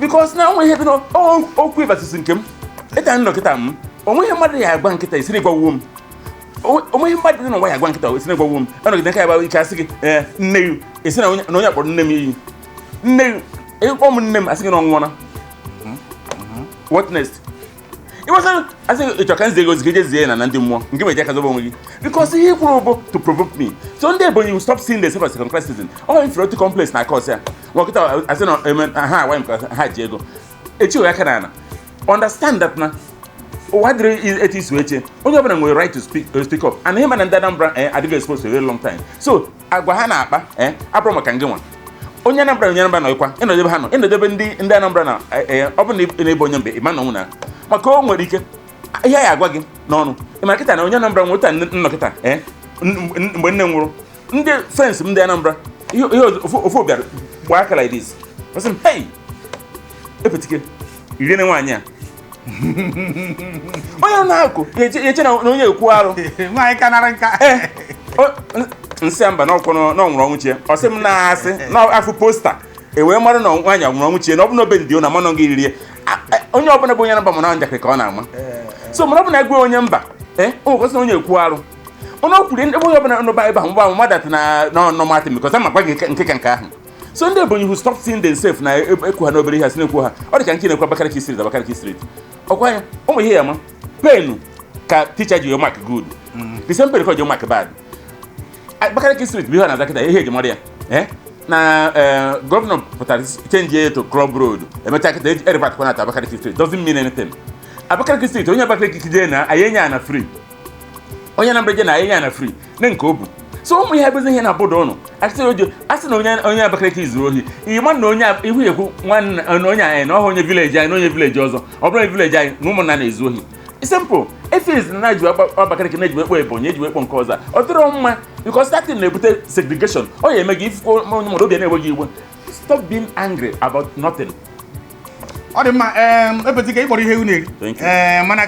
Because na onwe ihe dị n'okwu versus nke m ịta nnọ kịta m, onweghị mmadụ ya agwa nkịta esiri gwawuo m. Onweghị mmadụ dị n'ụwa ya agwa nkịta esiri gwawuo m. Anọgide nke ya gba ike, asị gị, ee, nne gị esi na onye kpọrọ nne m iyi. Nne gị, ịkpọ m nne m, asị gị na ọ nwụọla. What next? Ịgbasa asị gị, ịchọ ka nzie gị ozi ka ije zie na ndị mmụọ nke ma eji aka zọba onwe gị, because ihe kwuru bụ to provoke me. So ndị Ebonyi will stop seeing themselves as second class citizen. Ọ inferiority complex na cause ya. Nwa nkịta asị na eme ha agwa m ka ha ji ego echi aka na ana. Understand that na ụwa dịrị etu isi eche, onye ọbụla nwere right to speak up. And ihe mana ndị Anambra adịghị exposed for a very long time, so agwa ha na-akpa abụrụ maka ngị nwa onye Anambra. Onye Anambra nọkwa ịnọdebe ha nọ, ịnọdebe ndị Anambra na ọ bụ na ị na-ebe onye mbe ịma nọnwụ na maka o nwere ike ihe ya agwa gị n'ọnụ. Ị mara kịta na onye Anambra nwere ụta nnọ kịta mgbe nne m nwụrụ, ndị friends m ndị Anambra, ihe ofu bịara gbaa aka like this, ọ sị m, "Hey, epetike iriene nwaanyị a." Onye nọ n'akụ ya eche na onye ekwu arụ. Nwaanyị ka nara nka. Ee, nsị ya mba, na ọkwụ na ọ nwụrụ ọnwụ chie. Ọ sị m na-asị na afụ poster e wee mara na nwaanyị nwụrụ ọnwụ chie, na ọ bụ na obe ndị na manọ gị riri ya. Onye ọbụla bụ onye Anambra mana njakịrị ka ọ na-ama. So mana ọ bụ na egwe onye mba, ee, o nwekwasị na onye ekwu arụ onye o kwuru ebe onye ọbụla nọba ebe ahụ mgbe ahụ mmadụ atụ na nọmatị, because ama gwa gị nke ka nke ahụ. So ndị Ebonyi who stop seeing themselves na ekwu ha n'obere ihe a sị na-ekwu ha, ọ dị ka nke na-ekwu Abakaliki Street, Abakaliki Street ọkwa ya ụmụ ihe ya ma pen ka teacher ji mark good, the same pen ka o ji mark bad. Abakaliki Street bụ ihe a na-aza kịta, ihe eji mara ya na governor pụtara change ya to Club Road. Emechaa kịta erivert kwa na Abakaliki Street doesn't mean anything. Abakaliki Street, onye Abakaliki jee na anyị enye ya na free, onye Anambra je na anyị enye ya na free ne nke o bu. So ụmụ ihe bụzi ihe na bodo ụnụ asị ojo asị na onye Abakaliki zuru ohi, ịma na onye ihu ekwu nwanne na onye anyị na ọha onye village anyị na onye village ọzọ, ọ bụrụ onye village anyị na ụmụnna na-ezu ohi. Simple efis na na-eji Abakaliki na-eji ekpo Ebonyi eji ekpo nke ọzọ, ọ dịrọ mma, because that thing na-ebute segregation. Ọ ya eme gị ifukwa onye mmadụ obi na-enwe gị iwe. Stop being angry about nothing. Ọ dị mma. Epetike, ịkpọrọ ihe ewu na-eri. Thank you. Ee, mana